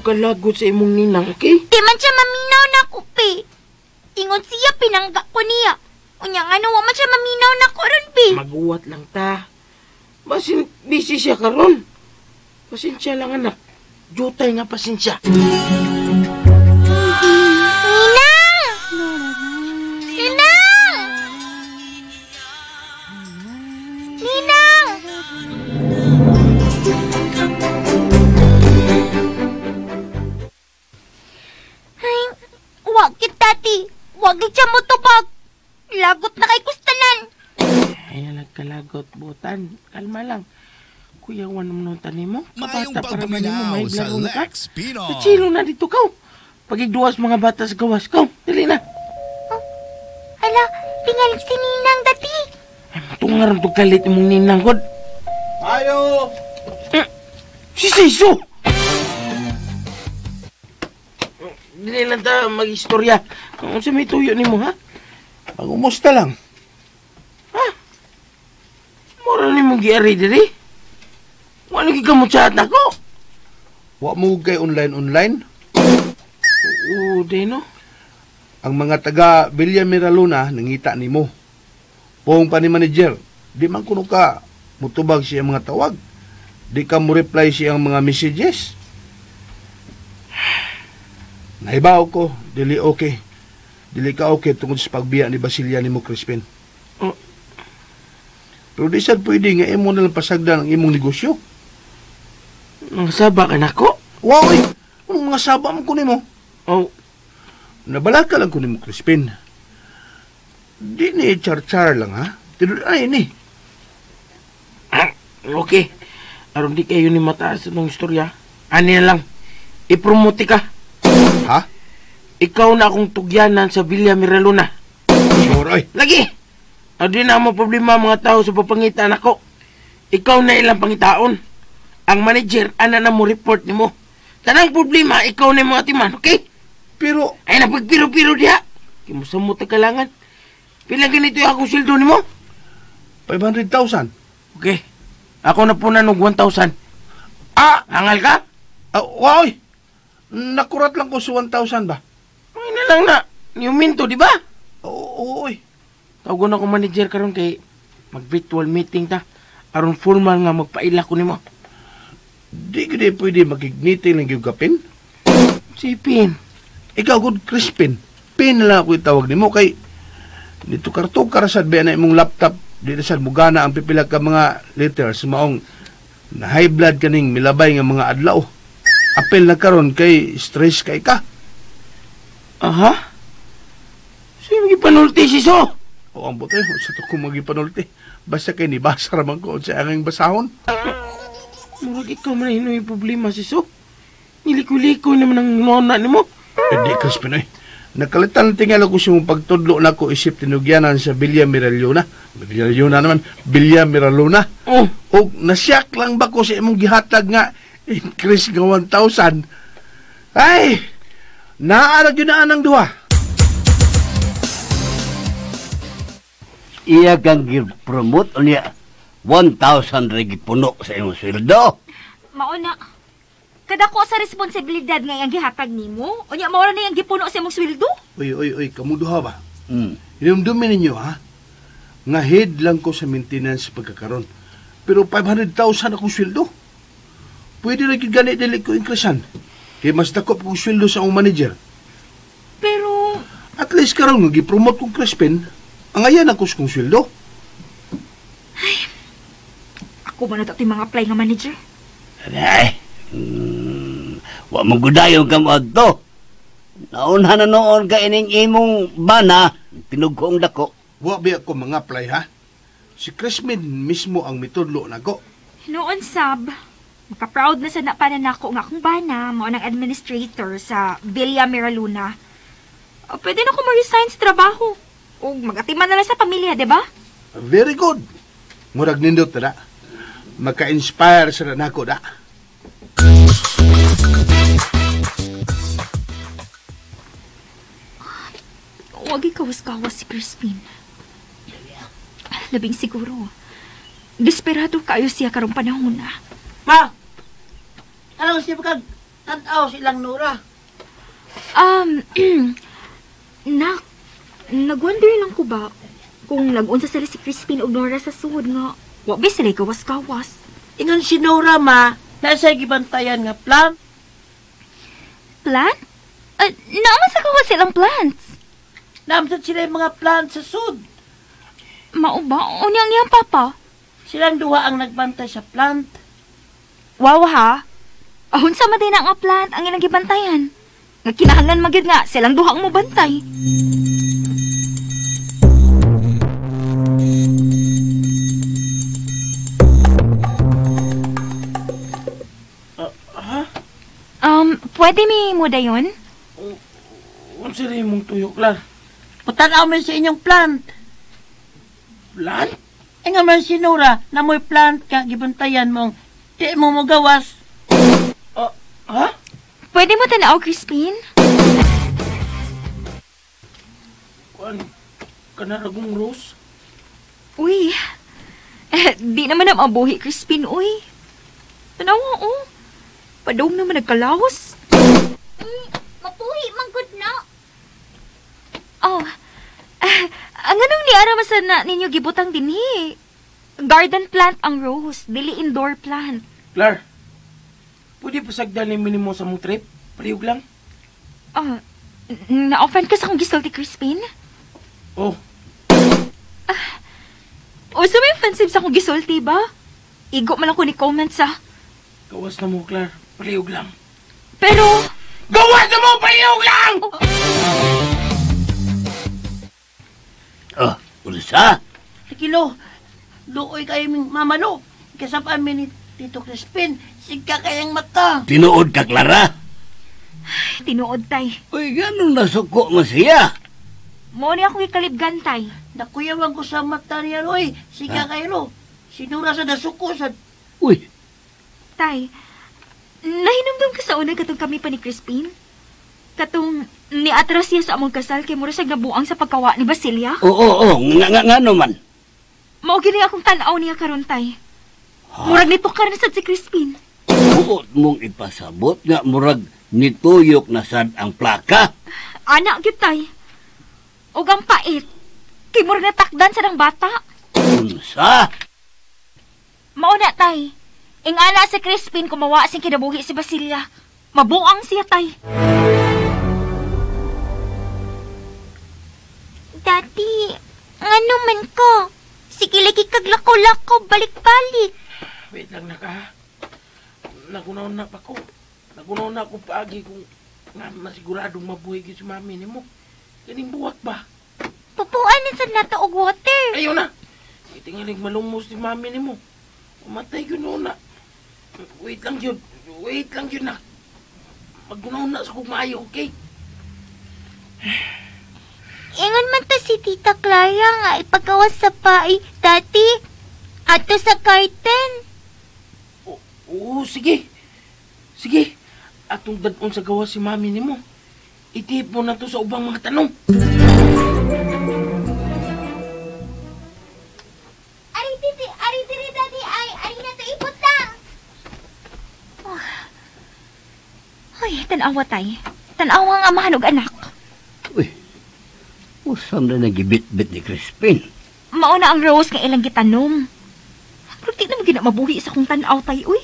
og kalagot sa imong ninang, okay? Di man siya maminaw na ko, pe. Ingon siya, pinangga ko niya. Unya nga wa man siya maminaw na ko ron, pe. Maguwat lang ta. Basin busy siya karon. Pasensya lang, anak. Jutay nga pasensya. Ninang! Ninang! Ninang! Ay, wag kit, Tati. Wag kit siya motubag. Lagot na kay kustanan. Ay, nagkalagot, butan. Kalma lang. Kuya, wala mo nung tanim mo. Maayong Kabata para man mo, pagpaminaw may sa laro na ka. Lex Pinoy. Kachilo na dito ka. Pagigduwas mga bata sa gawas ka. Dili na. Oh, hala, tingalig si Ninang dati. Ay, matungar ang kalit imong Ninang, God. Ayo! Si Siso! Dili lang ta mag-istorya. Kung sa may tuyo nimo, ha? Pangumusta lang. Ha? Mura ni mong giari diri? Wala lagi ka mo chat nako. Wa mo kay online-online? Oo, di no. Ang mga taga Villa Miraluna nangita nimo. Poong pa ni manager, di man kuno ka mutubag siya mga tawag. Di ka mo reply siya ang mga messages. Nahibaw ko, dili okay. Dili ka okay tungod sa pagbiya ni Basilia nimo, Crispin. Oh. Pero di sad pwede nga imo na lang pasagdan ang imong negosyo. Mga saba ka nako? Wow, eh. Anong mga saba mo ko nimo? Oh. Nabalaka lang ko nimo, Crispin. Di ni char-char lang, ha? Tinuod ay ni. Ah, okay. Aron di kayo ni mataas ng istorya. Ani na lang. I-promote ka. Ha? Ikaw na akong tugyanan sa Villa Miraluna. Sure, oy. Lagi! Di na mo problema ang mga tao sa papangitan ako. Ikaw na ilang pangitaon. Ang manager, ana na mo report nimo. Tanang problema, ikaw na yung mga timan, okay? Pero... Ay, napagpiro-piro diha. Kimusa mo tagalangan. Pila ganito yung akong sweldo nimo? 500,000. Okay. Ako na po na nog 1,000. Ah! Hangal ka? Ah, wow, oy! Nakurat lang ko sa 1,000 ba? Ay na lang na. Niuminto, di ba? Oo, oy. Tawagon ako manager karon kay mag-virtual meeting ta. Aron formal nga magpaila ko nimo. Di gid pwede makignitin lang gyud kapin. Si Pin. Ikaw gud Crispin. Pin na lang ako itawag nimo kay dito kartukar sad ba na imong laptop di na sad mugana ang pipila ka mga letters maong na high blood kaning milabay nga mga adlaw. Apel na karon kay stress kay ka. Aha. Sino gipanulti si So? O ang butoy, sa to kung magipanulti. Basta kay nibasa ra man ko sa anging basahon. Murag ikaw man hinoy problema si So. Nilikoy-likoy naman ang nona nimo. Hindi, Crispin, oy. Nakalitan tingala ko siyang pagtudlo na ko isip tinugyanan sa Villa Miraluna. Miraluna naman, Villa Miraluna. Oh. O nasyak lang ba ko sa imong gihatag nga increase nga 1,000? Ay, naarag yun na anang duha. Iya kang gi-promote unya 1,000 ra gipuno sa imong sweldo. Mauna. Kadako sa responsibilidad nga iyang gihatag nimo, unya mao ra na iyang gipuno sa imong sweldo. Uy, uy, uy, kamuduha ba? Mm. Hinumdumin ninyo, ha? Nga head lang ko sa maintenance pagkakaron. Pero 500,000 akong sweldo. Pwede na gyud gani dili ko increasean. Kay mas dako pa kong sweldo sa akong manager. Pero at least karon nga gi-promote kong Crispin, ang ayan ako sa kong sweldo. Ay, ako ba na ito mga apply nga manager? Ay, wa mo gudayon ka mo adto. Nauna na noon ka ining imong bana, tinugkong dako. Wa biya ko mga apply, ha? Si Crispin mismo ang mitudlo nako. Noon sab, maka-proud na sa napanan nako nga akong bana mao nang administrator sa Villa Miraluna. Pwede na ko ma-resign sa trabaho. O magatiman na lang sa pamilya, di ba? Very good. Murag nindot na. Maka-inspire sa nako da. Huwag ikawas-kawas si Crispin. Labing siguro. Desperado kayo siya karong panahon na. Ma! Alam mo siya pagkag Tanaw silang Nora. Nak, nagwonder lang ko ba kung nag-unsa sila si Crispin ug Nora sa sud nga wa ba sila gawas-gawas. Ingon si Nora ma, nasa gibantayan nga plant. Plant? Naaman sa gawas silang plants. Naamsad sila yung mga plant sa sud. Mao ba? Unyang iyang papa. Silang duha ang nagbantay sa plant. Wow ha? Ahon sa man din ang plant ang ilang gibantayan. Nga kinahanglan magyud nga silang duha ang mobantay. Ha? Pwede mi mo dayon? Unsa rin mong tuyo, Klar? Putanaw man sa inyong plant. Plant? E nga man si Nora, na mo'y plant ka gibantayan mong di mo mogawas. Ha? Pwede mo tanaw, Crispin? Kuan, kanaragong rose? Uy, di naman na mabuhi, Crispin, uy. Tanawa, oh. Padong naman nagkalawas. Mapuhi, manggod na. Oh, ang anong ni ara man na ninyo gibutang dinhi? Garden plant ang rose, dili indoor plant. Klar, pwede pa sagdan ni minimo sa mong trip? Palihog lang? Ah, na-offend ka sa akong gisulti, Crispin? Oh, O sa may offensive sa akong gisulti ba? Igo man lang ko ni comment sa. Gawas na mo, Klar. Palihog lang. Pero, Gawas na mo! Palihog lang! Oh, unsa? Kilo, luoy kayo ming mamalo. Kasap amin ni Tito Crispin, sigka kayang mata. Tinuod ka, Clara? Tinuod tay. Uy, ganun nasuko mo siya. Mo ni akong ikalibgan tay. Nakuyawan ko sa mata niya, Roy. Siga kayo, lo. Sinura sa nasuko sa... Uy, Tay, nahinumdum ka sa una katong kami pa ni Crispin? Katong niatras siya sa among kasal kay mura siya nabuang sa pagkawa ni Basilia? oo, oo, nga, nga naman. Mao gini akong tan-aw niya karon tay. Murag nitukar na sad si Crispin. Buot mong ipasabot nga murag nituyok na sad ang plaka. Ana gyud tay. Og ang pait. Kay murag natakdan sa nang bata. Unsa? Mao na tay. Ingana si Crispin kumawa sing kinabuhi si Basilia. Mabuang siya tay. Daddy, ngano man ko? Sige lagi kag lakaw-lakaw, balik-balik. Wait lang na ka. Nagunaw na pa ko. Nagunaw na ako paagi kung nga masiguradong mabuhay gyud si mami nimo. Kaning buwak ba? Pupuan na sad nato og water. Ayaw na. Itingalig malumos si mami nimo. Umatay gyud na. Wait lang yun. Wait lang yun na. Maggunaw na sa kong maayo, okay? Ingon man ta si Tita Clara nga ipagawas sa paay, Daddy. Ato sa garden. Oo, sige. Sige. Atong dadon sa gawas si mami nimo. Itip mo na to sa ubang mga tanong. Ari diri, ari diri, Daddy, ay ari na to ibutang. Oh. Ay, tan-awa tay. Tan-awa ang amahan og anak. Uy, usam na nagibit-bit ni Crispin. Mao na ang rose nga ilang gitanom. Pero di na mo mabuhi sa kong tan-aw tay, uy.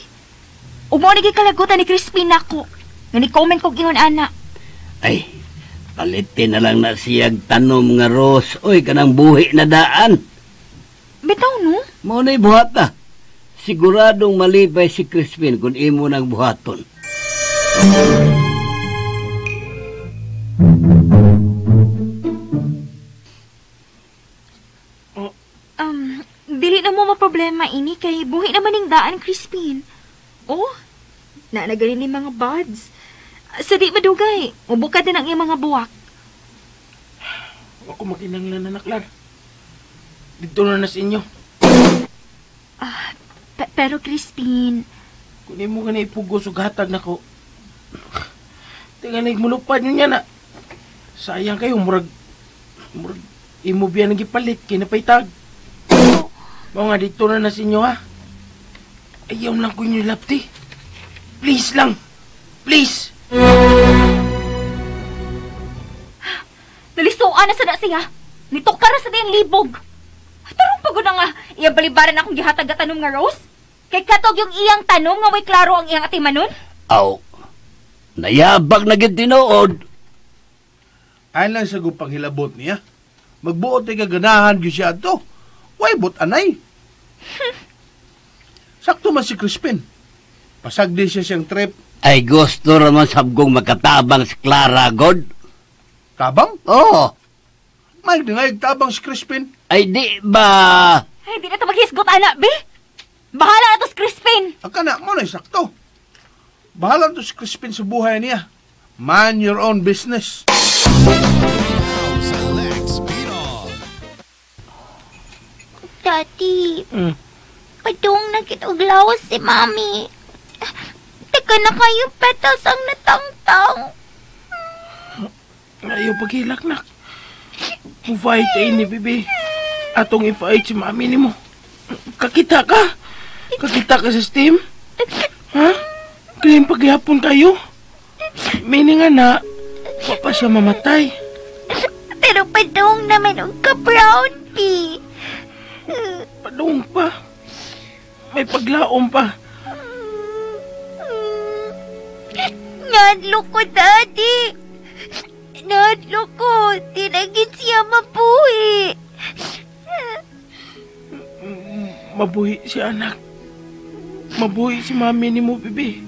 Ug mao ni gikalagutan ni Crispin nako. Nga ni comment kog ingon ana. Ay, palitin na lang na siyag tanom nga rose. Uy, kanang buhi na daan. Bitaw no? Mao na'y buhata. Siguradong malipay si Crispin kung imo nang buhaton. Dili na mo maproblema ini kay buhi naman ning daan Crispin. Oh, na nagaling ni mga buds. Sa di madugay, mubuka din ang iyang mga buwak. Ako makinanglan na naklar. Dito na na sa inyo. Pero Crispin, Kung imo ka na ipugos og hatag nako. Tingalig mulupad niya na. Sayang kayo, murag imo biya nang gipalit kay napaytag. Mao nga dito na na sa inyo ha. Ayaw lang ko inyo lapti. Please lang. Please. Nalisuan na sa na siya. Nitukar na sa diyang libog. Tarong pagod na nga, iyang balibaran akong gihatag at tanom nga Rose. Kay katog yung iyang tanom nga way klaro ang iyang atimanon. Aw, nayabag na gid tinuod. Ay lang sa gupang hilabot niya. Magbuot ay kaganahan gyud siya ato. Way but anay. Sakto man si Crispin. Pasagdi siya siyang trip. Ay gusto raman sabgong makatabang si Clara, God. Tabang? Oo. May dingayag tabang si Crispin. Ay di ba? Ay, di na ito maghisgot, anak, be. Bahala na to si Crispin. Ang kana mo na sakto. Bahala to si Crispin sa buhay niya. Man your own business. Daddy, padung na kitog lawas si Mami. Teka na kayo petals ang natangtang. Ayaw paghilak, nak. Mu-fight ay ni, bebe. Atong i-fight si Mami ni mo. Kakita ka? Kakita ka sa steam? Ha? Kaya paghihapon kayo? Meaning nga na, wa pa siya mamatay. Pero padung naman og ka-brown, P. Padung pa. May paglaom pa. Ngadlo ko, Daddy. Ngadlo ko. Di na gid siya mabuhi. Mabuhi si anak. Mabuhi si Mami ni mo, bebe.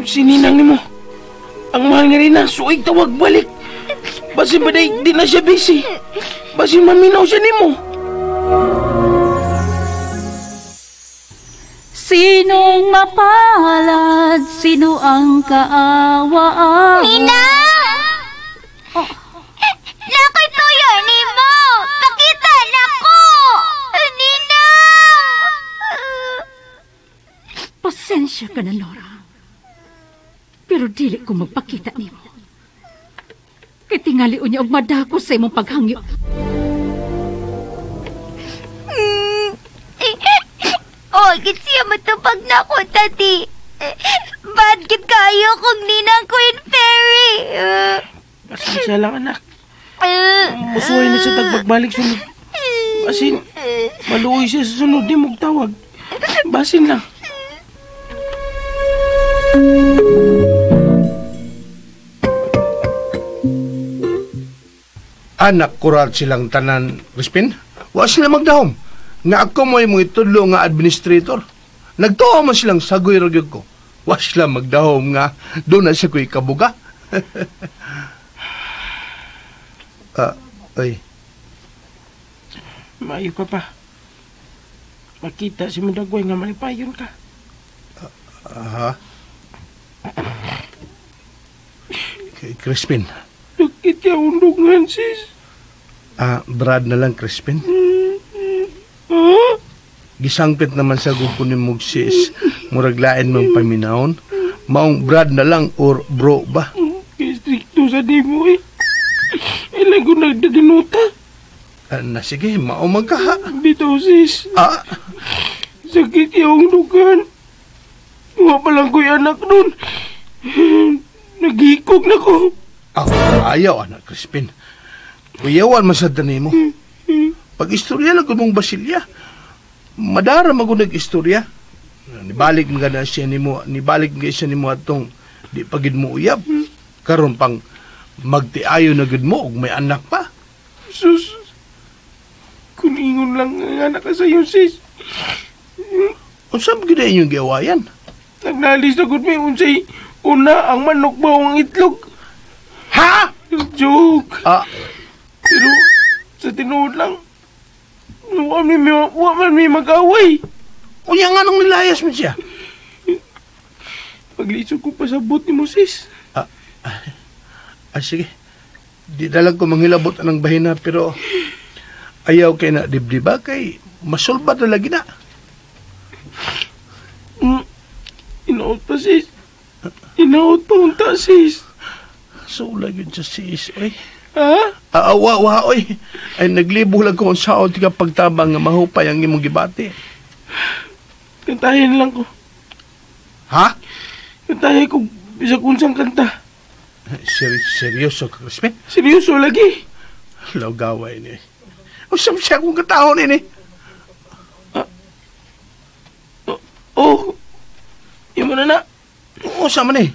Si Ninang ni mo. Ang mahal nga rin na, suig tawag balik. Basin ba di na siya busy? Basin maminaw siya ni mo. Sinong mapalad? Sino ang kaawa-awa? Ninang! Oh. Nakoy tuyo ni mo! Pakita na ko! Ninang! Pasensya ka na, Nora. Pero dili ko magpakita nimo. Kay tingali unya og madako sa imong paghangyo. Oh, gid siya matupag na ako, Tati. Bad gid kayo kung ninang Queen Fairy. Pasensya lang, anak. Musuhay na siya tagbagbalik sunod. Basin, maluoy siya sa sunod. Di mong tawag. Basin lang. Anak, kural silang tanan, Crispin. Wa sila magdahom. Nga ako mo'y mong itudlo nga administrator. Nagtuo man silang sagoy ragyod ko. Wa sila magdahom nga doon na siya ko'y kabuga. Oy. Maayo ka pa. Makita si Mundagway nga malipayon ka. Aha. Crispin. Bakit ka undungan, sis? Brad na lang, Crispin. Huh? Gisangpit naman sa gupo ni mong sis. Murag lain mong paminahon. Maong Brad na lang or bro ba? Stricto sa di mo eh. Ilan ko nagdadinuta. Na sige, maong magkaha. Bitaw sis. Sakit yung dugan. Wa pa lang ko'y anak nun. Naghikog na ko. Ayaw, anak Crispin. Kuyawan man sa dani mo. Pag-istorya lang mong basilya. Madara magunag istorya. Nibalik mga na siya nimo, nibalik mga siya nimo atong di pagid mo uyab. Karon pang magtiayo na gud mo og may anak pa. Sus. Kun ingon lang ang anak ka sa iyo, sis. Unsa man gid inyong giawayan? Nagnalis na gud mi unsay una ang manok ba ang itlog? Ha? Joke. Pero sa tinuod lang, wa man mi mag-away. Unya nga nung nilayas mo siya? Paglisod ko pa sa bot ni mo, sis. Sige. Di dalag ko manghilabot anang bahina, pero ayaw kay na dibdiba kay masulbad na lagi na. Inaot pa, sis. Inaot pa unta, sis. So, lagi yun sa sis, oy. Ha? Wa, oy. Ay, naglibo lang ko ang saot ka pagtabang nga mahupay ang imong gibati. Kantahin lang ko. Ha? Kantahe ko bisag unsang kanta. Seryoso ka, Crispin? Seryoso lagi. Lawgaway ni. Usap siya kung kataon ini. Oh, imo na na. Oo, sa man eh.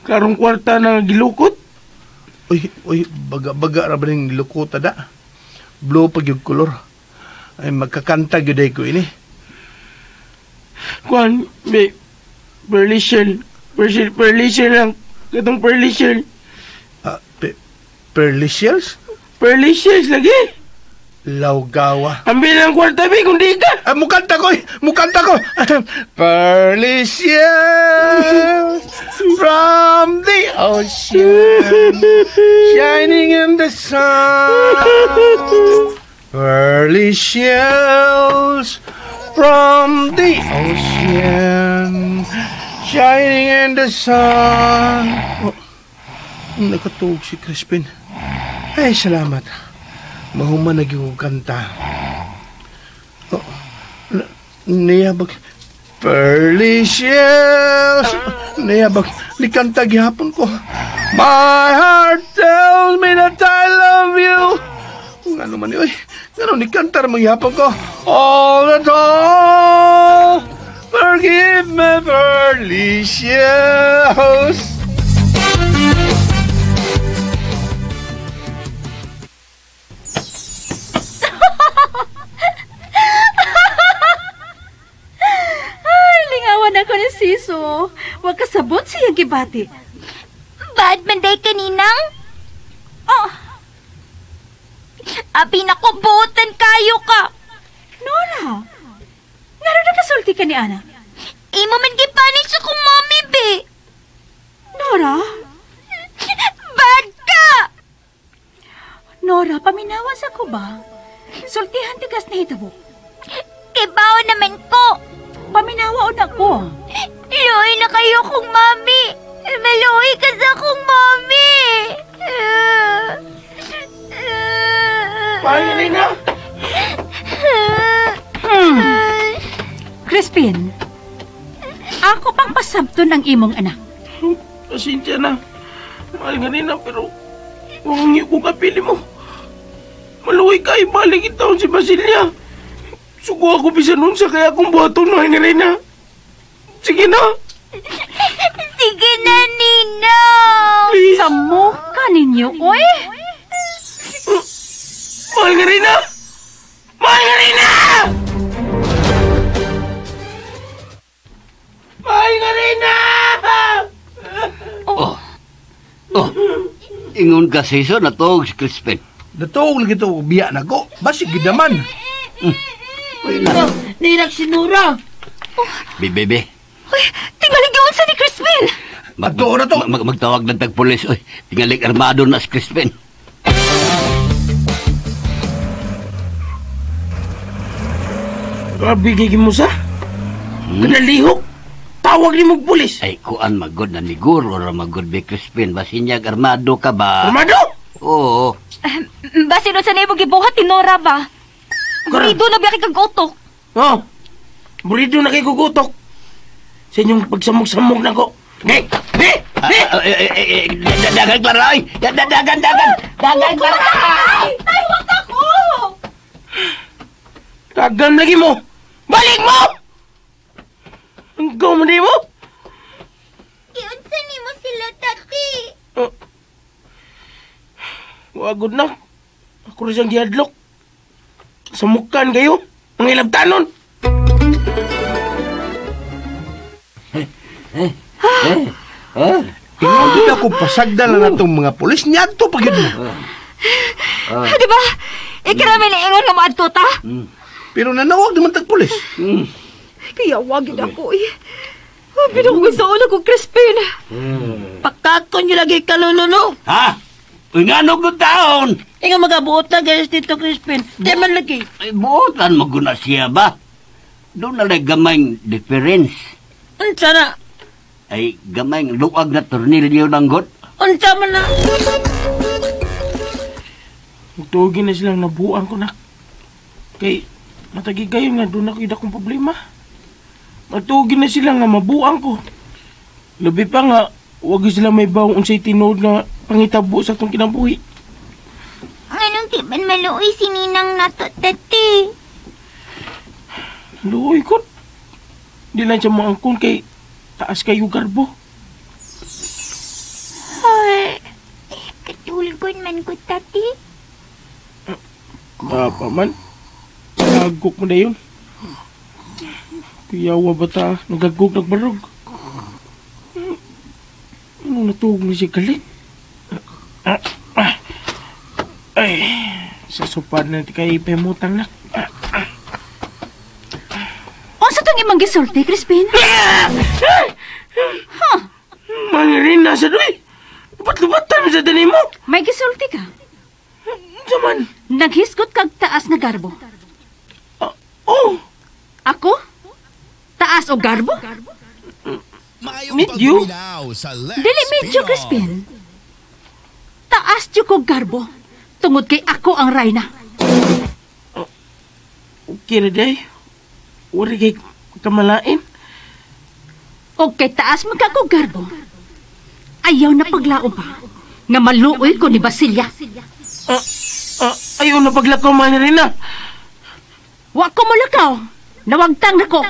Karong kwarta na gilukot. Uy, uy, baga-baga ra ba ning lukot da? Blue pag yung kolor. Ay, magkakanta gyud ko ini. Kuan, be, pearly shell. Pearly shell lang. Katong pearly shell. Pearly shells? Pearly shells lagi. Lawgawa. Ambil ang kwarta, be, kung di ka. Ah, mukanta ko, eh. Mukanta ko. Pearly shells from the ocean, shining in the sun. Pearly shells from the ocean, shining in the sun. Oh, nakatuog si Crispin. Ay, salamat. Mahuman na yung kanta. Oh, niyabag. Pearly shells. Niyabag. Nikanta gihapon ko. My heart tells me that I love you. Ano man yun? Ano, nikanta rin gihapon ko. All the time. Forgive me, pearly shells. Ako ni Siso. Huwag kasabot siyang gibati. Bad man day kaninang? Oh. Abi nako, buotan kayo ka. Nora, ngano nakasulti ka ni Ana? Imo man gipanish akong mami, be. Nora? Bad ka! Nora, paminawas ako ba? Sultihan tigas na hitabo. Kibaw naman ko. Paminawa na ko. Luoy na kayo kong mami. Maluoy ka sa akong mami. Paano na? Crispin, ako pang pasabton ang imong anak. Pasensya na. Mahal nga rin na, pero huwag niyo kong kapili mo. Maluoy ka, ibalik itaon si Basilia. Suko ako bisan nun sa kaya akong buhaton, mahal nga rin na. Sige na. Sige na, Ninong. Please. Sa mukha ninyo, oy. Mahal nga rin na. Mahal nga rin na! Mahal nga rin na! Oh. Oh. Ingon ka, Siso, natuog si Crispin. Natuog lagi ito, biya na ko. Basig gidaman. Nilak si Nora. Oh. Bebe. Uy, tingalig yun sa ni Crispin. Ato na to. Magtawag ng tagpulis. Uy, tingalig armado na si Crispin. Grabe kay Gimusa. Kanalihok. Tawag ni mong pulis. Ay, kuan magod na niguro ra magod be Crispin. Basinyag armado ka ba? Armado? Oo. Basin sa nimo gibuhat ni Nora ba? Burido na biya kay kagutok. Oh. Burido na kay kugutok. Sa inyong pagsamog-samog na ko. Hey! Hey! Hey! Dagan, Clara! Ay! Dagan, dagan! Dagan, Clara! Ay, wag ako! Dagan lagi mo! Balik mo! Ang gaw mo di mo? Giunsa nimo sila, tati? Wagod na. Ako rin siyang gihadlok. Samukan kayo, mga ilabtanon. Ingon ako pasagdan na natong mga pulis. Niadto pag yun mo. Di ba? Ikirami na ingon nga maadto ta. Pero nanawag naman tag pulis. Kaya wag yun ako eh. Binukog sa ulo ko, Crispin. Pagkakon nyo lagi kalululo. Ha? Uy, nga nung taon? Inga magabuot na guys dito, Crispin. Di man lagi. Ay, buotan mo guna siya ba? Doon na lang gamayng difference. Unsa na? Ay, gamayng luag na tornilyo ng god. Unsa man na? Magtuogin na silang nabuang ko na. Kay, matagi kayo nga doon ako akong problema. Magtuogin na sila nga mabuang ko. Labi pa nga, wag sila may bawang unsay tinuod nga pangitabo sa atong kinabuhi. Anong di man maluoy si Ninang nato, tati? Luoy ko. Di lang siya maangkon kay taas kayo garbo. Ay, katulgon man ko, tati. Pa man. Nagagok mo na yun. Kuyawa ba ta? Nagagok, nagbarog. Anong natugong ni siya galit? Ay, sa supad na kay pemutang na. Unsa tong imong gisulti, Crispin? Huh? Mangirin na sa doy. Lubat-lubatan mo sa dani mo. May gisulti ka? Unsa man? Naghisgot kag taas na garbo. Oh. Ako? Taas o garbo? Medyo. Dili medyo, Crispin. Taas jud ko garbo. Tungod kay ako ang rayna. Okay na day. Wala kay kamalain. O kay taas man ka ko garbo. Ayaw na paglaom pa. Nga maluoy ko ni Basilia. Ayaw na paglakaw man rin na. Wa ko mulakaw. Nawagtang na ko.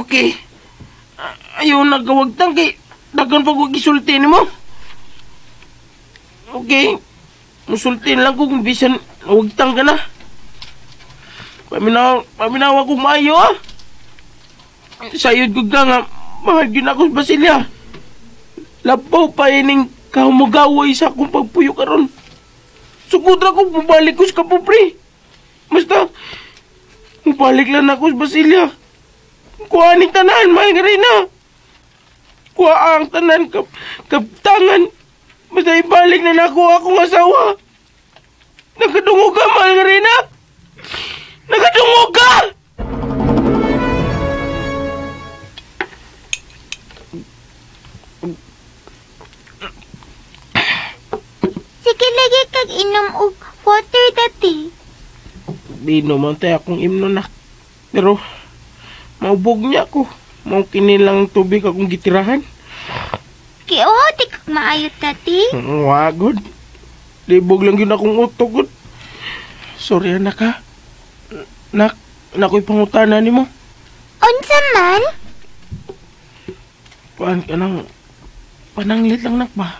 Okay. Ayaw na gawagtang kay dagan pa ko gisulti nimo. Okay. Musultin lang ko kung bisan nawagtang ka na. Paminawa kong maayo ah. Sayod ko ka nga mahal yun ako sa Basilia. Labaw pa ining kahumugaway sa akong pagpuyo karon. Sugod ra ko mubalik ko sa kapobre. Basta mubalik lang ako sa Basilia. Kuha ni tanan, mahal ka rin na. Kuha ang tanan, kaptangan. Basta ibalik na nako akong asawa. Nakadungog ka, mahal ka rin na. Nakadungog ka! Sige lagi kag inom og water, dati. Di naman tayo akong imno na. Pero maubog niya ako. Mau kinilang tubig akong gitirahan. Kiuhaw di kag maayo, tati. Wagod. Libog lang yun akong utok. God. Sorry, anak ha. Nak, nako'y pangutana ni mo. Unsa man? Kuan ka nang, pananglit lang nak ba?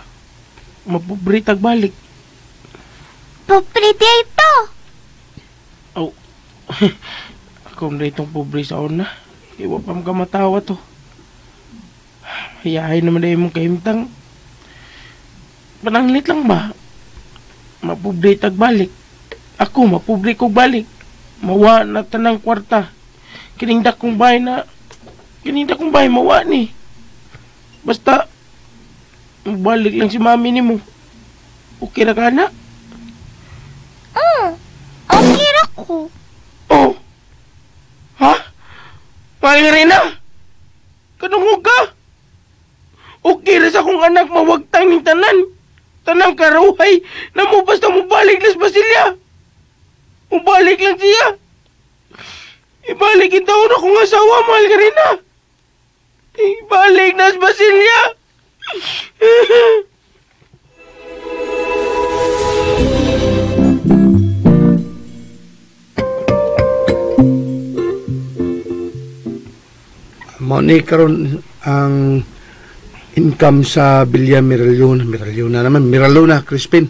Mapobre tagbalik. Pobre di ito. Oh. Ako na itong pobre sa una. Iwa pa makamatawa to. Hayahay naman na imong kahimtang. Pananglit lang ba? Mapobre tagbalik. Ako, mapobre kog balik. Mawa na tanang kwarta. Kining dakong bahay na, kining dakong bahay, mawa ni. Basta, balik lang si mami ni mo. Okay ra ka na? Okay ra ko. Oh. Ha? Mahal nga rin na. Kanungog ka. Okay ra sa akong anak mawagtang ning tanan. Tanang karuhay na mo basta mubalik las Basilia. Mubalik lang siya. Ibalik yung taon akong asawa, mahal ka rin na. Ibalik na si Basilia. Mo ni karon ang income sa Villa Miraluna. Miraluna naman, Miraluna, Crispin.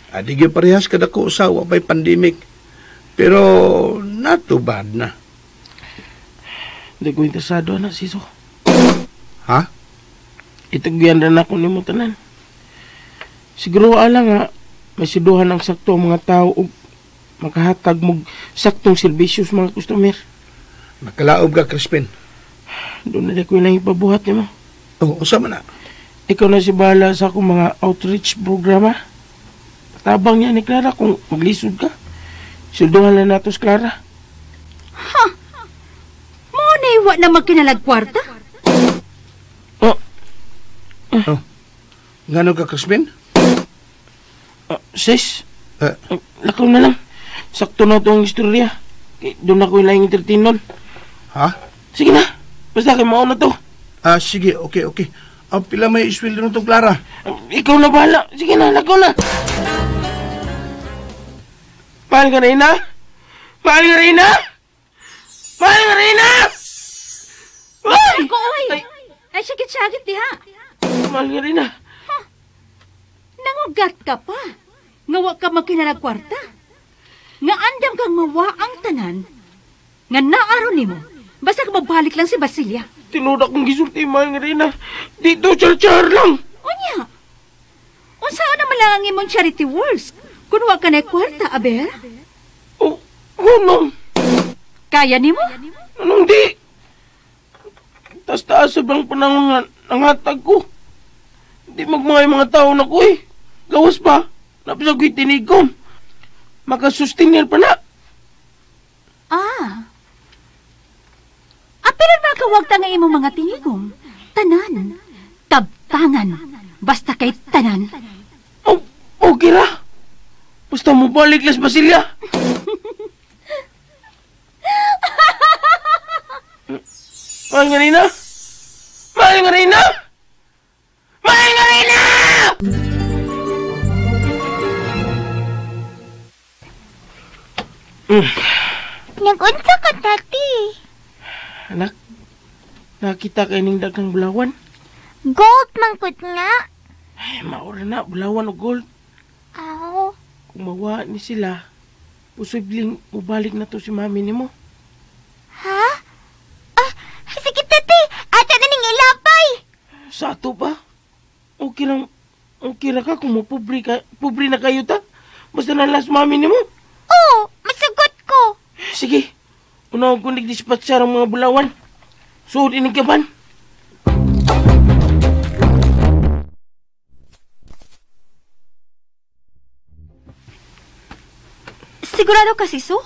Adi gyud parehas kadako sa wa pay pandemic. Pero not too bad na. Hindi ko interesado na, Siso. Ha? Itugyan na ako nimo tanan. Siguro ala nga may siduhan ang sakto ang mga tao ug makahatag mog saktong serbisyo sa mga customer. Makalaob ka, Crispin. Doon na ko ilang ipabuhat nimo. Oh, usa man na. Ikaw na si bahala sa akong mga outreach programa. Tabang niya ni Clara kung maglisod ka. Sulduhan lang nato si Clara. Ha? Mo na wa na magkinalag kwarta? Oh. Oh. Ngano ka, Crispin? Sis? Lakaw na lang. Sakto na itong istorya. Doon ako ilang entertain nun. Ha? Sige na. Basta kay mao na to. Ah, sige, okay, okay. Ang pila may isweldo nito, Clara. Ikaw na bahala. Sige na, lakaw na. Mahal ka, Reyna? Mahal ka, Reyna? Mahal ka, Reyna! Ay! Ako, oy! Ay, sakit-sakit diha. Mahal ka, Reyna. Huh? Nangugat ka pa. Nga wa ka magkinalag kwarta. Nga andam kang mawa ang tanan. Nga naaro nimo. Basta ka mabalik lang si Basilia. Tinuod akong gisulti, mahal nga Reyna. Dito, char-char lang. Unya. Unsa naman lang ang imong charity works? Kung wa ka na kwarta, aber? Oh, hunong. Kaya nimo? Anong di? Taas-taas sa bang panahon nga nanghatag ko. Di magmangay mga tao na ko eh. Gawas pa. Napisa ko'y tinigom. Makasustenir pa na. Ah. Apilan ba kawagta nga imong mga tinigom? Tanan. Tabtangan. Basta kay tanan. Oh, okay ra. Basta mo balik, Las Basilia. Mahal nga Reyna! Mahal nga Reyna! Mahal nga Reyna! Nag-unsa ka, Tati? Anak, nakita ka ining daghang bulawan? Gold mangkot nga. Ay, maura na, bulawan o gold. Aw. Kung mawa ni sila, posibleng mubalik na to si mami nimo. Ha? Ah, sige, Tati. Ata na ning ilapay. Sa ato pa? Okay lang, okay ra ka kung mapobre ka, pobre na kayo ta. Basta na last mami nimo. Oo, masagot ko. Sige, unahon ko nag-dispatchar ang mga bulawan. Suod ining kaban. Sigurado kasi, so?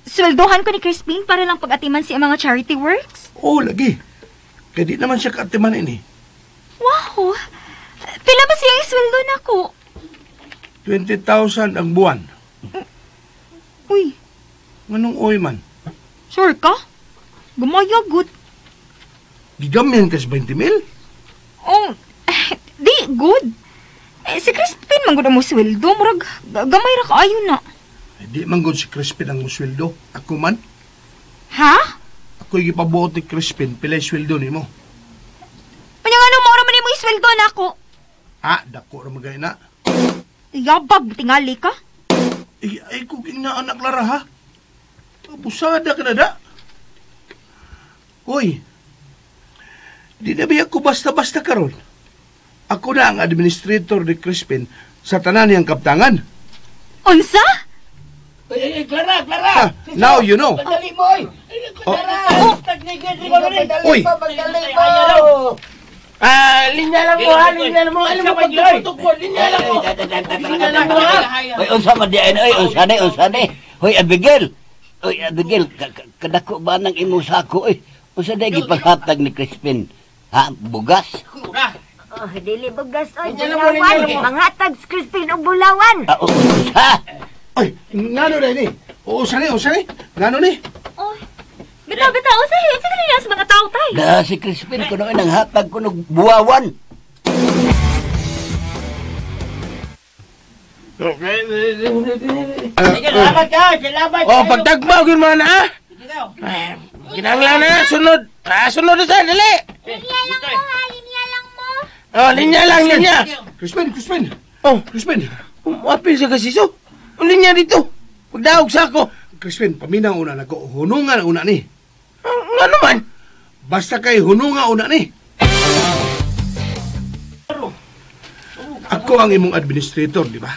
Sweldohan ko ni Crispin para lang pag-atiman siya mga charity works? Oo, lagi. Kaya di naman siya kaatiman ini. Wow! Pila ba siya isweldo na ko? 20,000 ang buwan. Uy. Anong uy man? Sure ka? Gumaya, good. Gigamyan ka sa 20 mil? Oh, di, good. Eh, si Crispin, man good ang mo sweldo. Murag, gamay ra kaayo na. Eh, di man good si Crispin ang musweldo. Ako man. Ha? Ako'y gipabuot ni Crispin, pilay sweldo nimo. Kanya nga nung maura man nimo isweldo na ako. Ah, dako ra magay na. Yabag, tingali ka. Ay, ay kung inaanak Lara ha. Abusada ka na da. Uy, di na ba ako basta-basta karon? Ako na ang administrator ni Crispin sa tanan niyang kaptangan. Unsa? Ay, ay, Clara, Clara! Ah, now you know. Madali mo, oy! Clara! Uy! Madali mo! Ah, linya lang mo, ha? Linya lang mo. Alam mo, pagtutok ko, linya lang mo. Linya lang mo, ha? Oy, unsa man di ay, oy, unsa ni, unsa ni. Hoy, Abigail. Oy, Abigail, kadako ba nang imong sako, oy? Unsa day gipanghatag ni Crispin? Ha, bugas? Oh, dili bugas, oy, bulawan. Manghatag si Crispin og bulawan. Ah, unsa? Oy, ngano na ini? Unsa ni, unsa ni? Ngano ni? Oh, bitaw, bitaw, unsa ni? Unsa ni sa mga tao tay? Da si Crispin kuno nang hatag kuno buwawan. Salamat ka, salamat. Oh, pagdagmaw gyud man ha. Kinahanglan na sunod. Ah, sunod na sa dali. Linya lang mo ha, linya lang mo. Oh, linya lang, linya. Crispin, Crispin. Oh, Crispin. Apil sa kasiso. Linya dito. Pagdaog sa ako. Crispin, paminaw una nako. Hunungan una ni. Nga naman? Basta kay hununga una ni. Ako ang imong administrator, di ba?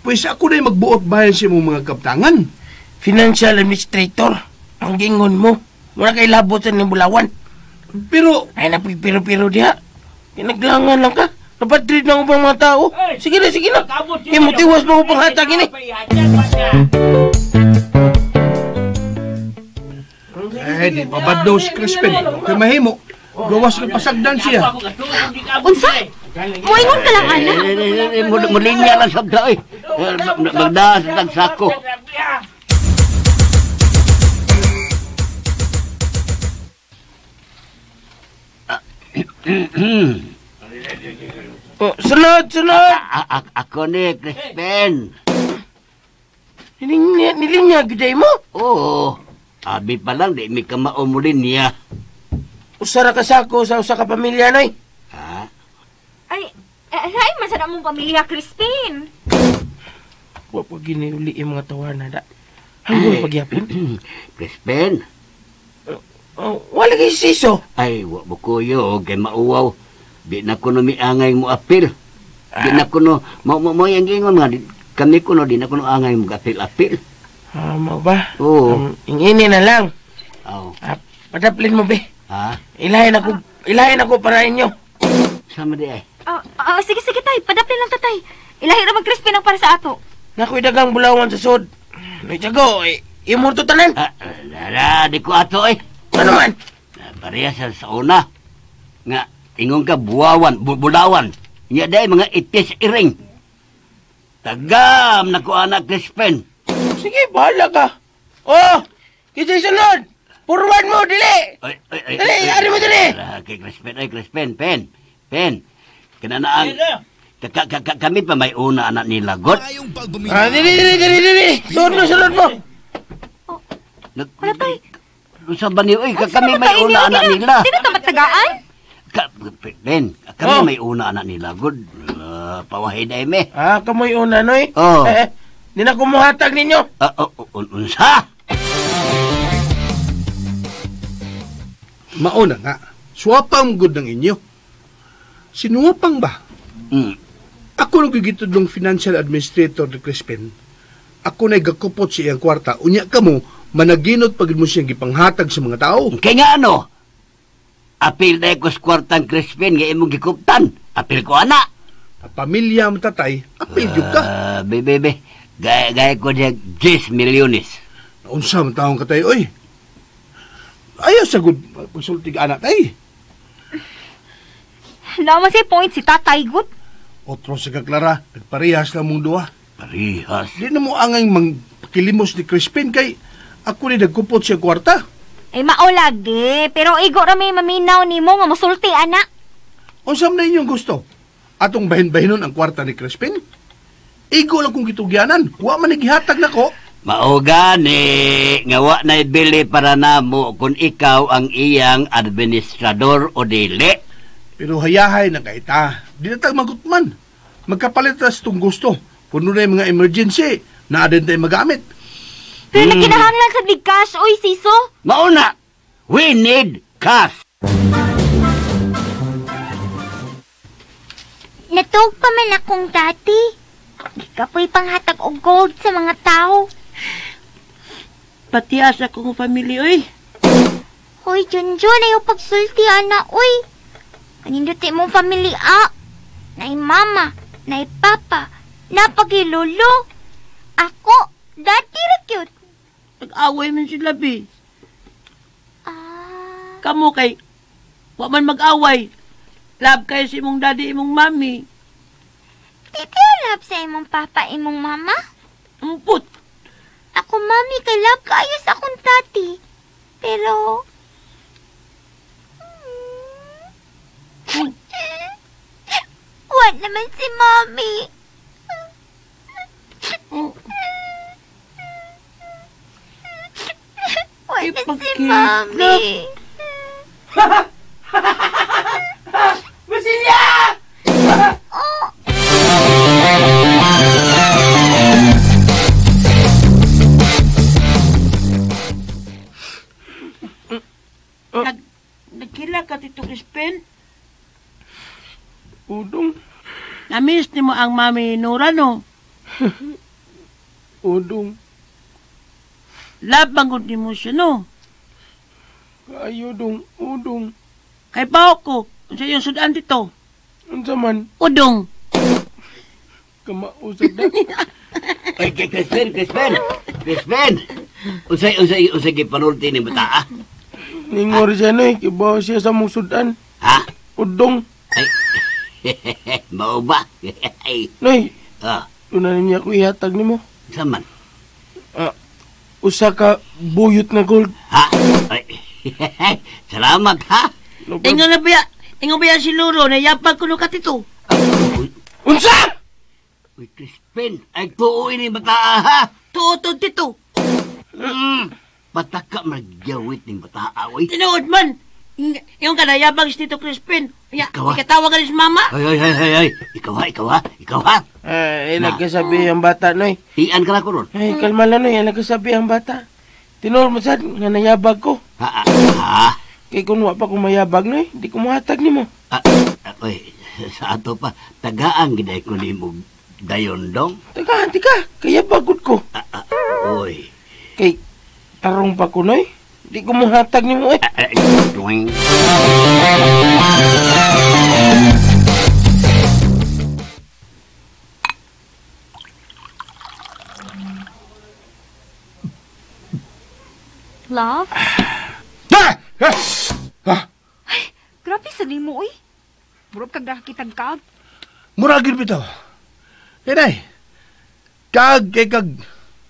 Pwes ako na magbuot bayan sa imong mga kaptangan. Financial administrator, ang gingon mo. Wala kay labot sa Bulawan. Pero... Ay, napipiro-piro diha. Pinaglangan lang ka. Napatrid na upang mga tao. Sige na, sige na. Imutiwas mo upang hatag ini. Eh, di pabadlaw si Crispin. Kaya mahimo. Gawas ka pasagdan siya. Unsa? Moingon ka lang, anak. Mulinya lang sabda, eh. Magdaan sa tagsako. Oh, sunod, sunod. Ako ni Crispin. Nilinya gyud mo? Oo. Abi pa lang di mi kamao mo niya. Usa ra ka sako sa usa ka pamilya noy. Ha? Ay, ay man sa among pamilya, Crispin. Wa pa giniuli yung mga tawana da. Hanggol pagyapon. Crispin. Oh, wala kay siso. Ay, wa mo kuyo kay mauwaw. Di na kuno miangay mo apil. Di na kuno mo ang gingon nga kami kuno di na kuno angay mo apil-apil. Ah, mao ba? Oo. Ingini na lang. Oo. Padaplin mo be. Ha? Ilahin ako para inyo. Sama di ay. Sige sige tay, padaplin lang tatay. Ilahi ra mag Crispin ang para sa ato. Nakoy dagang bulawan sa sod. Noy jago, imo to tanan. Di ko ato eh. Ano man? Parehas sa una. Nga ingon ka buwawan, bulawan. Nya day mga itis iring. Tagam na ko anak Crispin. Sige, bahala ka. Oh, kisay sunod. Purwan mo, dili. Ay, ay, ay, dili, ari mo dili. Kay Crispin, ay Crispin, pen. Kana na ang kami pa may una anak nila, God. Ah, dili, dili, dili, dili. Sunod mo, Oh, wala tay. Sa baniw, oy, kami may una anak nila. Di na tamat tagaan? Ben, kami may una anak nila, God. Pawahi na me. Ah, kamoy una, noy. Oh. Di na kumuhatag ninyo. Unsa? Mauna nga. Suwapang good ng inyo. Sinuwapang ba? Mm. Ako nang gigitudlong financial administrator ni Crispin. Ako na'y gakupot sa iyang kwarta. Unya ka mo, managinot pag mo siyang gipanghatag sa mga tao. Kaya nga ano? Apil na ko sa kwartang Crispin nga imong gikuptan. Apil ko, anak. Pamilya mo tatay, apil yun ka. Bebe, gaya ko niya 10 milyones. Naunsa man taong katay, oy. Ayaw sa good pagsultig anak tay. Naman si point si tatay, good. Otro sa kaklara, nagparehas lang mong duha. Parehas? Di na mo angay mangpakilimos ni Crispin kay ako ni nagkupot siya kwarta. Ay mao lagi, pero igo ra may maminaw nimo nga mosulti anak. Unsa man inyong gusto? Atong bahin-bahinon ang kwarta ni Crispin? Igo lang kong gitugyanan, wa man gihatag nako. Mao gani nga wa nay bili para namo kung ikaw ang iyang administrador o dili. Pero hayahay na kaita, di na tag magutman. Magkapalit ra sa tong gusto. Kung dunay mga emergency, naa din tayo magamit. Pero kinahanglan sa big cash, oy siso. Mauna, we need cash. Natug pa man akong dati. Gikapoy panghatag og gold sa mga tao. Patias akong family, oy. Hoy, Junjun, ayaw pagsulti, ana, oy. Kaninduti mong family, ah. Nay mama, nay papa, napagilolo. Ako, dati ra cute. Nag-away man sila, bi. Ah. Kamu kay, wa man mag-away. Love kayo sa imong daddy, imong mami. Titi, love sa imong papa, imong mama? Umpot. Ako, mami, kay love kayo sa akong tati. Pero... Wa naman si mami. Wa na si mami. Basilia! Oh! Nagkila ka, Tito Crispin? Udong. Namiss ni mo ang mami Nora, no? Udong. Love bangod ni mo siya, no? Kayo, dong. Udong. Kay bao ko. Unsa yung sudan dito? Unsa man? Udong. Kamausap na. Ay, Crispin, Crispin! Crispin! Unsay gipanulti ni bata, ah? Ningor siya, no, eh. Kibaw siya sa mong sudan. Ha? Udong. Ay, mao ba? Noy, ah. Tunan niya ko ihatag nimo. Unsa man? Usa ka buyot na gold. Ha? Ay, salamat, ha? No, Ingon na biya. Ingon ba yan si Lolo na yapag kuno ka tito? Unsa? Uy, Crispin, ay tuo ini bataa ha? Tuo to, tito. Pataka magyawit ning bataa, uy. Tinuod man. Ingon ka na yabag si Tito Crispin. Ya, Ikaw, ah. ikatawag ka ni si mama. Ay, ay, ay, ay, ay. Ikaw ha, ikaw ha, ikaw ha. Ay, nagkasabi ang bata, Noy. Ian ka na ko ron. Ay, kalma lang, Noy. Ay, nagkasabi ang bata. Tinuod mo sad, nga nayabag ko. Ha, ha, Kay kung wa pa ko mayabag, Noy, di ko muhatag nimo. Ah, uy, sa ato pa, tagaan giday ko nimo dayon dong. Tagaan, tika. Kaya bagod ko. Uy. Kay, tarong pa ko, Noy. Di ko muhatag nimo, eh. Tuwing. Love? Ah! Ah! Ay, grabe sa nimo, uy. Murag kag nakakitag kag. Murag gid bitaw. Inay. Kag kay kag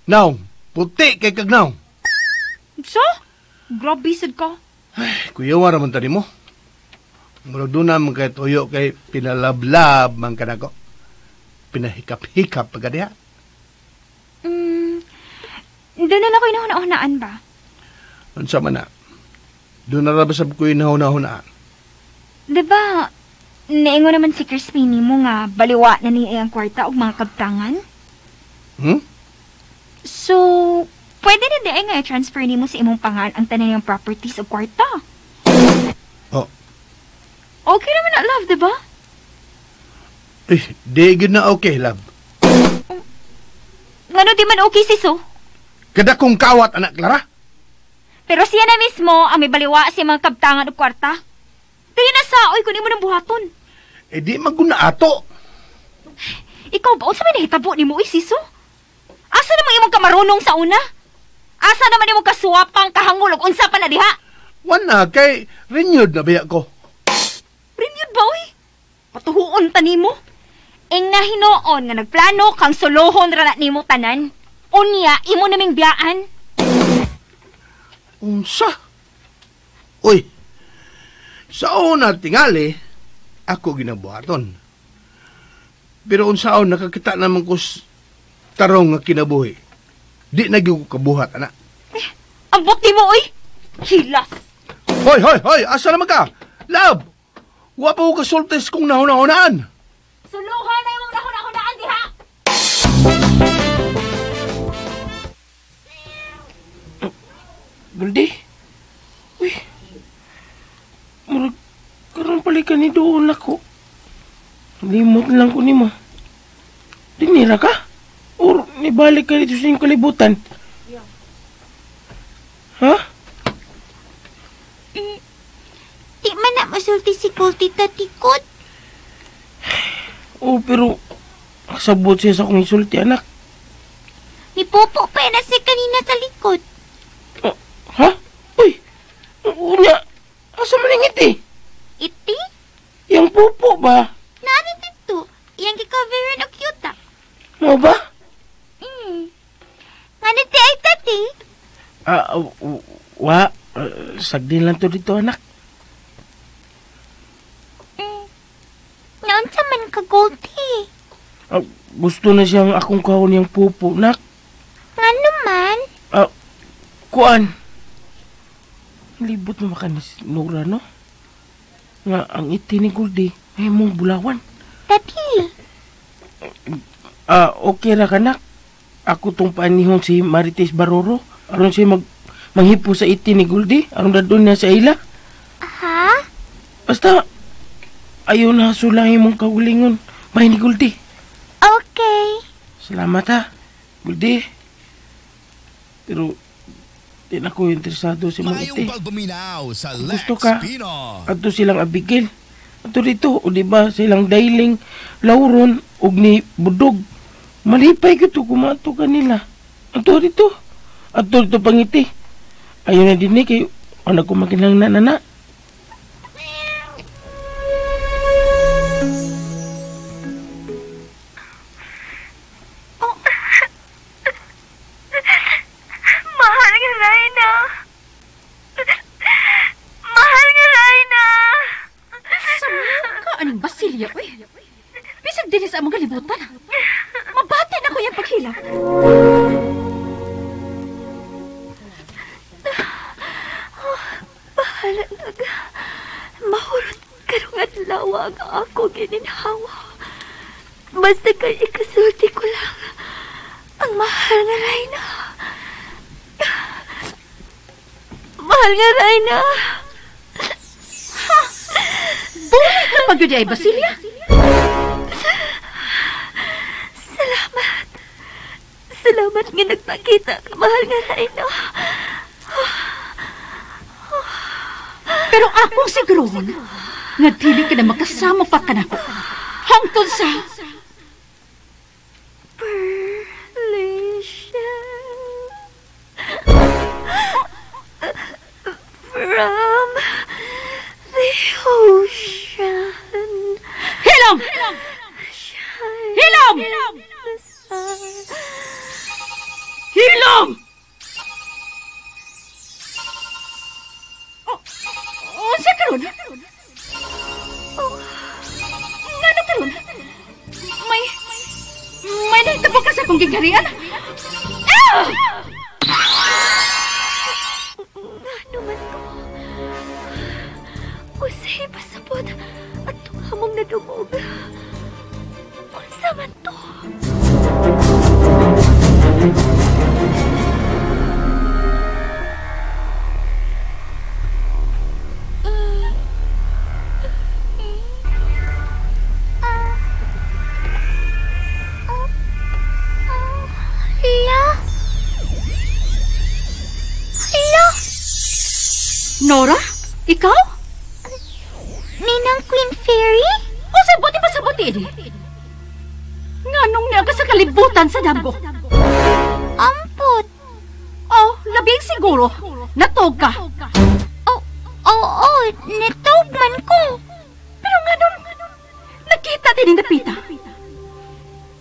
naong. Puti kay kag naong. So? Grabe sad ka. Ay, kuyawa ra man ta nimo. Murag doon naman kay tuyo kay pinalablab man kanako. Pinahikap-hikap pa ka diha. Doon na lang ko inahuna-hunaan ba? Unsa man na? Doon na ra ba sab ko inahuna-hunaan? Diba, naingo naman si Crispin nimo nga baliwa na niya ang kwarta og mga kabtangan? Hmm? So, pwede na di nga i-transfer nimo sa imong pangan ang tanan niyang properties o kwarta. Oh. Okay naman na, love, diba? Eh, di gyud na okay, love. Ngano di man okay, siso? Kada kong kawat, anak Clara. Pero siya na mismo ang may baliwa sa mga kabtangan o kwarta. Kaya na sa, oy, kunin mo ng buhaton. Eh, di maguna ato. Ikaw ba, unsa may nahitabo nimo, oy, siso? Asa naman imong kamarunong sa una? Asa naman imong kasuwapang kahangol og unsa pa na diha? Wala, kay renewed na biya ko. Renewed ba, oy? Patuhuon ta nimo. Ing nahinoon nga nagplano kang suluhon ra na nimo tanan. Unya, imo naming biyaan. Unsa? Uy, sa una tingali, ako ginabuhaton. Pero unsaon nakakita naman ko tarong nga kinabuhi. Di na gyud ko kabuhat, anak. Eh, ambot nimo, oy! Hilas! Hoy, hoy, hoy! Asa naman ka? Love! Wa pa ko kasultis kung nahuna-hunaan. Suluhan na imong nahuna-hunaan diha! Goldie? Uy! Murag, karon pala ka ni doon ako. Limot lang ko nimo. Dinira ka? Or nibalik ka dito sa iyong kalibutan? Ha? Di man na masulti si Goldie tatikot. Oo, pero sabot siya sa akong isulti, anak. Nipupo pa na siya kanina sa likod. Oh, ha? Uy! Unya, asa man ang iti? Iti? Yang pupo ba? Naano dito? Yang gikaveran og yuta. Mo ba? Ano ti ay tati? Wa, sagdin lang to dito, anak. Naunsa man ka, Goldie? Gusto na siyang akong kahon niyang pupo, nak. Ngano man? Kuan. Libot na maka ni Nora, no? Nga, ang iti ni Goldie, ay mong bulawan. Tati. Okay ra ka, nak. Ako tong paanihon si Marites Baroro. Aron siya manghipo sa iti ni Goldie. Aron dadun niya sa ila. Ha? Basta, ayaw na sulang imong kaugalingon. Bay ni Goldie. Okay. Salamat ha, Goldie. Pero, di na ko interesado sa imong iti. Gusto ka, adto silang Abigail. Adto dito, o di ba silang Dailing, Lauron, og ni Budog. Malipay ko to, kumato kanila. Adto dito. Adto dito pangiti. Ayaw na din eh, kay anak ko makinang nanana. Oh. Mahal nga, Raina. Mahal nga, Raina. aning Basilia, uy. Bisag din sa among kalibutan. Mabati na ko yung paghilak. Oh, bahala na. Mahurot karong adlaw ang ako gininhawa. Basta kay ikasulti ko lang ang mahal nga Reyna. Mahal nga Reyna. Buhay na pagyud ay Basilia. Salamat. Salamat nga nagpakita ka, mahal nga Reyna. Pero akong sigurohon nga dili ka na makasama pa kanako. Hangtod sa Perlicia from the ocean. Hilom! Hilom! Hilom! Oh, unsa karon? Ngano karon? May nahitabo ka sa akong gingharian? Ah! Ngano man to? Usay pasabot at among nadungog. Unsa man to? Hala. Hala. Nora? Ikaw? Ninang Queen Fairy? Unsay buti pasabot ini? Nganong niya ka sa kalibutan sa damgo? Ampot. Oh, labing siguro. Natog ka. Oh, oh, nitog man ko. Pero nganong nakita din ang dapita.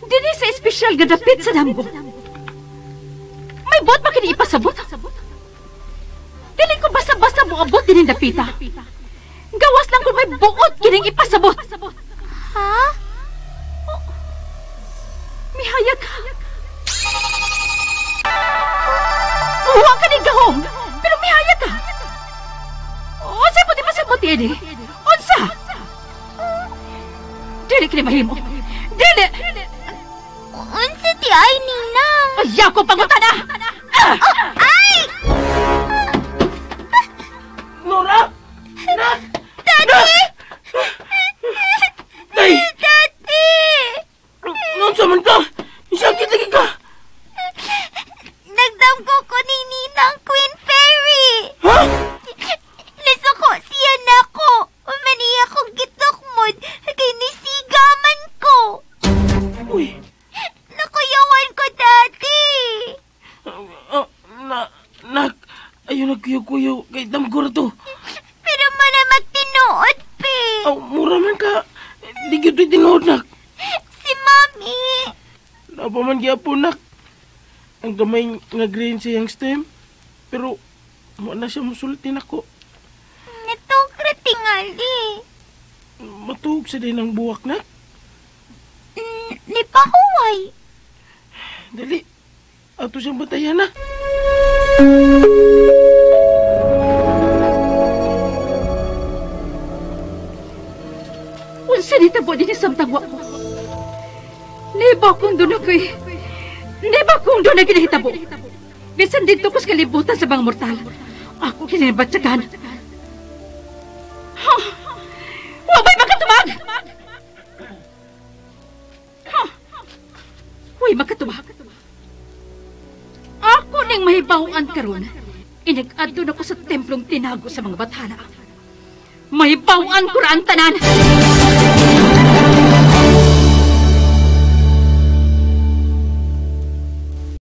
Dini sa espesyal nga dapit sa damgo. May buot ba kini ipasabot? Dili ko basta-basta moabot din ang dapita. Gawas lang kung may buot kining ipasabot. Ha? Oh, mihayag ka. Uwa ka ni gahom, pero mihayag ka. Unsa mo di pasabot ini? Unsa? Dili kini mahimo. Dili! Unsa ti ay, Ninang? Ayaw ko pangutana! Ah! Ay! Nora! Nak! Daddy! Day! Daddy! Unsa man ka? Sakit lagi ka! Nagdamgo ko ni Ninang Queen Fairy! Ha? Nasuko siya nako. Maniya kong gitukmod kay nisiga man ko. Uy! Nakuyawan ko, Daddy! Nak, ayaw nagkuyo-kuyo kay damgo ra to. Pero muna magtinuod, pe. Oh, mura man ka. Di gyud to'y tinuod, nak. Si Mami. Napa man gyapon, nak. Ang gamay nga green sa iyang stem. Pero, wala siya musulti nako. Natog ra tingali. Matuog sa din ang buwak, nak. Nipahuway. Dali. Ato siyang batayan, na. Unsa ni tabo din samtang wa ko. Neba kung doon ako'y... Neba kung doon na ginahitabo. Bisan dito ko sa kalibutan sa mga mortal. Ako kinibatsagan. Ha! Wa ba'y makatubag? Ha! Uy, makatubag. Ako ning mahibaw-an karon. Inag-adto na ko sa templong tinago sa mga bathala. Mahibaw-an ko ra ang tanan.